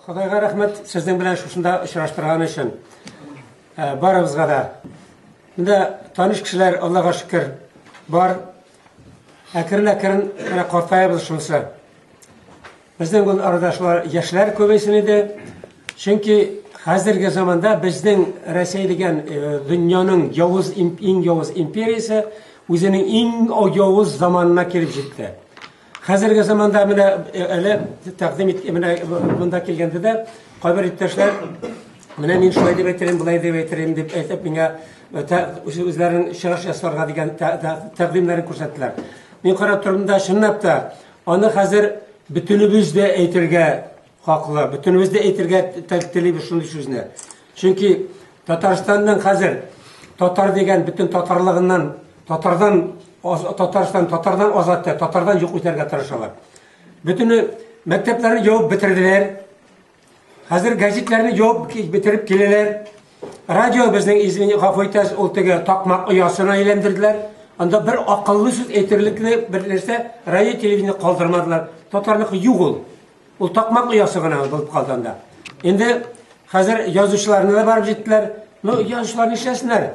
Ходайга рәхмәт, сезнең белән шушында очраштырган өчен. Барыбызга да. Монда таныш кешеләр, Аллага шөкер, бар. Әкрен-әкрен менә картаябыз шунысы. Безнең ул арада шулар яшьләр күбәйсен иде. Чөнки хәзерге заманда безнең Рәсәй дигән дөньяның явыз иң явыз империясе үзенең иң явыз заманына килеп җитте. Хәзерге заманда менә әле тәкъдим ит менә монда килгәндә дә кайбер иптәшләр менә мин шулай дип әйтерем, болай дип әйтерем дип әйтеп миңа үзләренең чыгыш ясарга дигән тәкъдимнәрен күрсәттеләр. Мин карап тордым да, чынлап та, аны хәзер бөтенебез дә әйтергә хаклы, бөтенебез дә әйтергә телибез шундый сүзне. Чөнки Татарстанның хәзер татар дигән бөтен татарлыгыннан, татардан Татарстан татардан азат итә, татардан юк итәргә тырышалар. Бөтене мәктәпләрне ябып бетерделәр. Хәзер гәзитләрне ябып бетереп киләләр. Радио безнең, извини, гафу итәсез, ул теге такмак оясына әйләндерделәр. Анда бер акыллы сүз әйтерлекне бер нәрсә радио телевидение калдырмадылар. Татарныкы юк ул. Ул такмак оясы гына булып калды анда. Инде хәзер язучыларны да барып җиттеләр. Ну, язучылар нишләсеннәр?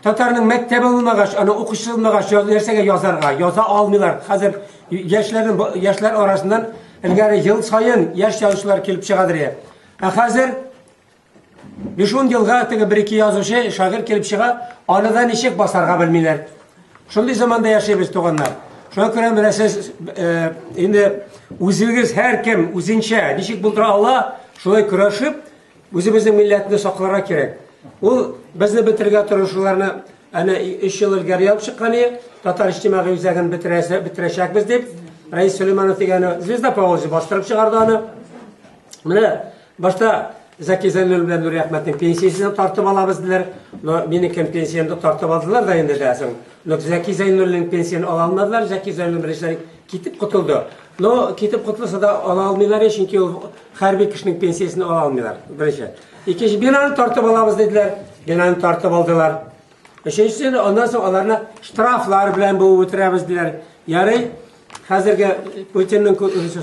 Татарның мәктәбе булмагач, аны укучысы булмагач, нәрсәгә язарга? Яза алмыйлар. Хәзер яшьләрнең яшьләр арасыннан элгәре ел саен яшь язучылар килеп чыгадыр. Ә хәзер 5-10 елга теге бер-ике язучы, шагыйрь килеп чыга, аны да ничек басарга белмиләр. Шундый заманда яшибез, туганнар. Шуңа күрә менә сез э, инде үзегез һәркем үзенчә ничек булдыра ала, шулай көрәшеп, үзебезнең милләтне сакларга кирәк. Ул безне бетерергә тырышуларны әнә 3 ел элгәре ябып чыккан иде, Татар иҗтимагый үзәген бетерәсе, бетерәчәкбез дип, Рәис Сөләйманов дигәне Звезда Поволжья бастырып чыгарды аны. Менә башта Зәки Зәйнуллин белән Нури Әхмәтнең пенсиясен тартып алабыз диләр. Но минекен пенсиямне тартып алдылар да инде дә соң. Но Зәки Зәйнуллин пенсияне ала алмадылар. Зәки Зәйнуллин беренчедән китеп котылды. Но китеп котылса да ала алмыйлар, чөнки ул хәрби кешенең пенсиясен ала алмыйлар. Беренче. Икенче, бинаны тартып алабыз диделәр. Бинаны тартып алдылар. Өченчесе, аннан соң аларны штрафлар белән буып үтерәбез диләр. Ярый, хәзерге Путинның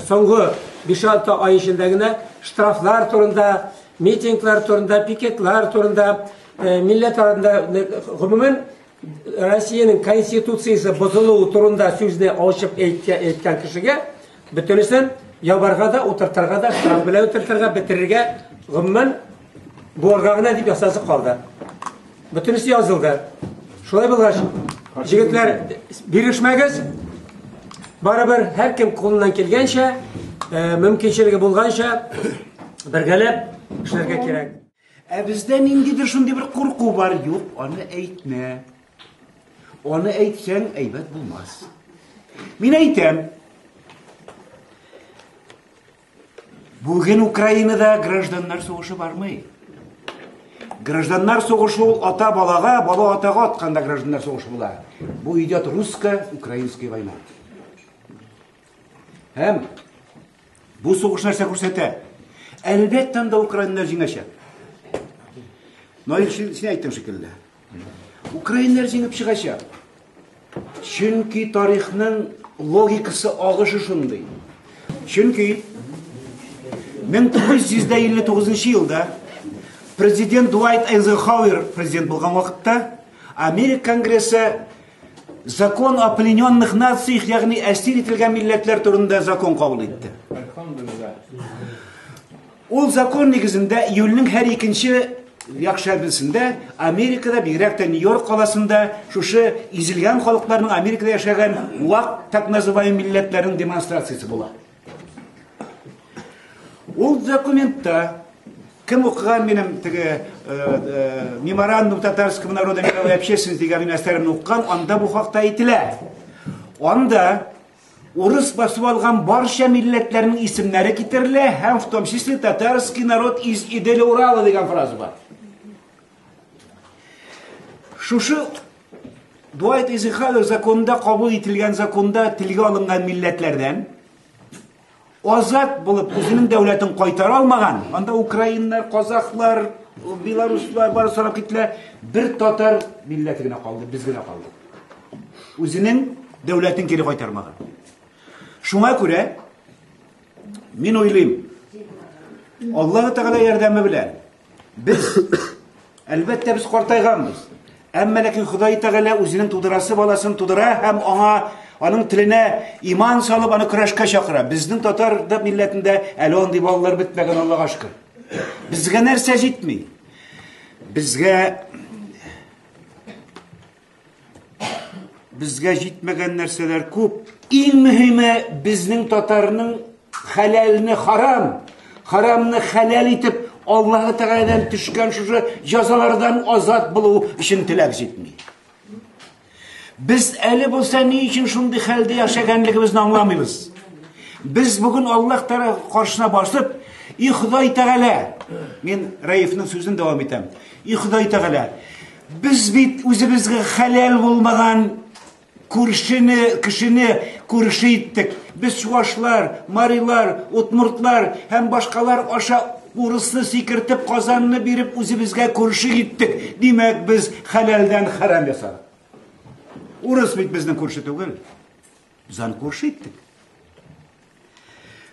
соңгы 5-6 ай эчендә генә штрафлар турында, митинглар турында, пикетлар турында, э, милләт арасында гомумән Россиянең конституциясе бозылуы турында сүзне ачып әйткән кешегә бөтенесен ябарга да, утыртырга да, штраф белән утыртырга, бетерергә, гомумән буарга гына дип ясасы калды. Бөтенесе язылды. Шулай булгач, җегетләр, бирешмәгез. Барыбер һәркем кулыннан килгәнчә, э, мөмкинчелеге булганча бергәләп эшләргә кирәк. Ә бездә ниндидер шундый бер курку бар. Юк, аны әйтмә. Аны әйтсәң, әйбәт булмас. Мин әйтәм. Бүген Украинада гражданнар сугышы бармый. Гражданнар сугышы ул ата балага, бала атага атканда гражданнар сугышы була. Бу идет русско-украинская война. Һәм бу сугыш нәрсә күрсәтә? Әлбәттә, анда украиннар җиңәчәк. Наил, син әйттең шикелле. Украиннар җиңеп чыгачак. Чөнки тарихның логикасы агышы шундый. Чөнки 1959 елда президент Дуайт Эйзенхауэр президент булган вакытта Америка Конгрессы закон о плененных нациях, ягъни әсир ителгән милләтләр турында закон кабул итте. Ул закон нигезендә июльнең һәр икенче якшәмбесендә Америкада, бигрәк тә Нью-Йорк каласында шушы изелгән халыкларның Америкада яшәгән вак так называемый милләтләрнең демонстрациясе була. Ул документта кем укыган минем теге э, э, меморандум татарского народа мировой общественности дигән минем әсәремне укыган, анда бу хакта әйтелә. Анда Урыс басып алган барча милләтләрнең исемнәре китерелә һәм в том числе татарский народ из Иделя Урала дигән фраза бар. Шушы Дуайт Эйзенхауэр законында кабул ителгән законда телгә алынган милләтләрдән азат булып үзенең дәүләтен кайтара алмаган, анда украиннар, казахлар, белоруслар бары санап кителә, бер татар милләте генә калды, без генә калдык. Үзенең дәүләтен кире кайтармаган. Шуңа күрә мин уйлыйм, Аллаһы Тәгалә ярдәме белән без, әлбәттә, без картайганбыз. Әмма ләкин Ходай Тәгалә үзенең тудырасы баласын тудыра һәм аңа аның теленә иман салып, аны көрәшкә чакыра. Безнең татар да милләтендә әле андый балалар бетмәгән, Аллага шөкер. Безгә нәрсә җитми? Безгә җитмәгән нәрсәләр күп. Иң мөһиме безнең татарның хәләлне харам, харамны хәләл итеп Аллаһы Тәгаләдән төшкән шушы җәзалардан азат булу өчен теләк җитми. Без әле булса ни өчен шундый хәлдә яшәгәнлегебезне аңламыйбыз. Без бүген Аллаһ Тәгалә каршына басып, И Ходай Тәгалә, мин Раифның сүзен дәвам итәм. И Ходай Тәгалә, без бит үзебезгә хәләл булмаган күршене, кешене күрше иттек. Без чувашлар, марилар, удмуртлар һәм башкалар аша урысны сикертеп, Казанны биреп үзебезгә күрше иттек. Димәк, без хәләлдән хәрам ясадык. Урыс бит безнең күрше түгел. Без аны күрше иттек.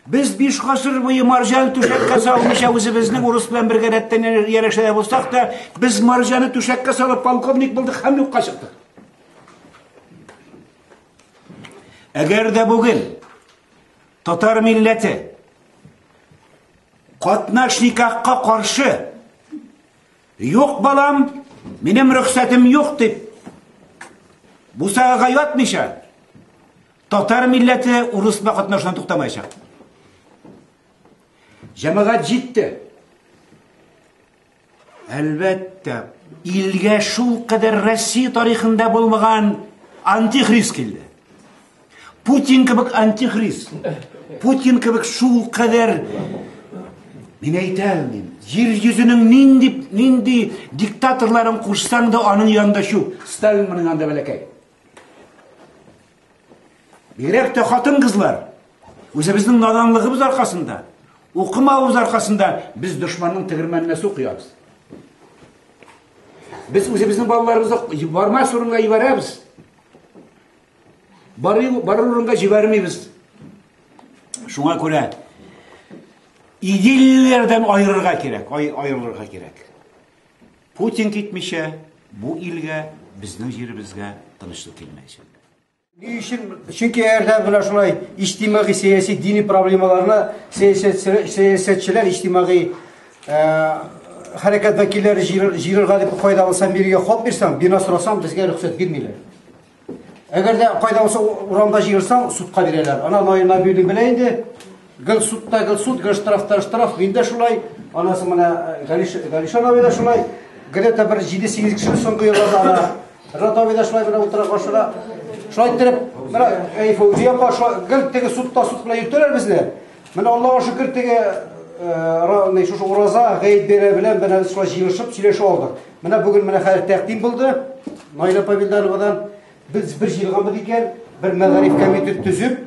Без 5 гасыр буе марҗаны түшәккә салмыйча үзебезнең урыс белән бергә рәттән ярәшәдә булсак та, без марҗаны түшәккә салып полковник булдык һәм юкка чыктык. Әгәр дә бүген татар милләте катнаш никахка каршы юк, балам, минем рөхсәтем юк дип бусагага ятмыйча татар милләте урыс белән катнашудан туктамаячак. Җәмәгать җитте. Әлбәттә, илгә шул кадәр Россия тарихында булмаган антихрист килде. Путин кебек антихрист. Путин кебек шул кадәр мин әйтә алмыйм. Җир йөзенең нинди нинди диктаторларын кушсаң да аның янында чүп. Сталин моның янында бәләкәй. Бигрәк тә хатын-кызлар. Үзебезнең наданлыгыбыз аркасында, укымавыбыз аркасында без дошманның тегермәненә су коябыз. Без үзебезнең балаларыбызны бармас урынга җибәрәбез. Барыр урынга җибәрмибез. Шуңа күрә идеяләрдән аерырга кирәк, аерылырга кирәк. Путин китмичә, бу илгә, безнең җиребезгә тынычлык килмәячәк. Ни өчен? Чөнки әгәр дә менә шулай иҗтимагый, сәяси, дини проблемаларны сәясәтчеләр, иҗтимагый хәрәкәт вәкилләре җыелырга дип кайда булса бирегә хат бирсәң, бина сорасаң, безгә рөхсәт бирмиләр. Әгәр дә кайда булса урамда җыелсаң, судка бирәләр. Ана Наил Набиуллин белә инде. Гел судта, гел суд, гел штрафта, штраф. Мин дә шулай. Анасы менә Галишан абый да шулай. Где-то бер 7-8 кеше соңгы елларда ана Рат абый да шулай менә утыра каршыда. Шулай иттереп, менә әй Фәүзия апа шулай гел теге судта суд белән йөртәләр безне. Менә Аллага шөкер теге шушы ураза гаеп бәйрәме белән менә без шулай җыелышып сөйләшеп алдык. Менә бүген менә хәзер тәкъдим булды. Наилә апа Вилдановадан без бер җыелганбыз икән, бер мәгариф комитеты төзеп,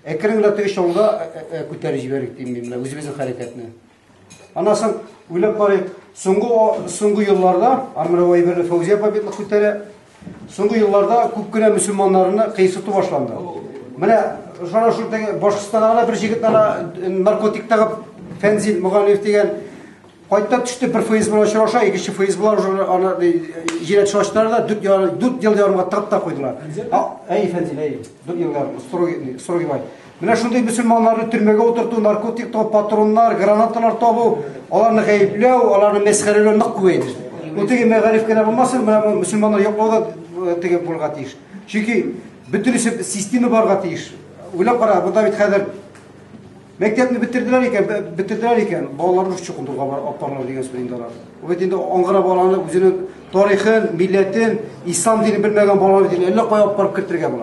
әкрен генә теге чолга күтәреп җибәрик дим мин менә үзебезнең хәрәкәтне. Аннан соң уйлап карыйк, соңгы елларда Армира Вайберне Фәүзия апа бит күтәрә. Соңгы елларда күп кенә мөселманнарны кыйсыту башланды. Менә шуна шул теге Башкортстанда гына бер җегет ана наркотик тагып Фәнзил Мөгаллиев дигән кайтта төште, бер ФСБ белән очраша, икенче ФСБлар уже аны җинаять ачтылар да 4 ел ярымга тыгып та куйдылар. Әй, Фәнзил, әй, 4 ел ярым, строгий, строгий бай. Менә шундый мөселманнарны төрмәгә утырту, наркотик табу, патроннар, гранаталар табу, аларны гаепләү, аларны мәсхәрәләү нык күбәйде. Ул теге мәгариф кенә булмасын, менә мөселманнар яклау да теге булырга тиеш. Чөнки бөтенесе система барга тиеш. Уйлап кара, монда бит хәзер мәктәпне бетерделәр икән, бетерделәр икән, балаларны чукындыруга бар, алып баралар дигән сүз инде алар. Ул бит инде аңгыра баланы үзенең тарихын, милләтен, ислам динен белмәгән баланы бит инде әллә кая алып барып кертергә була.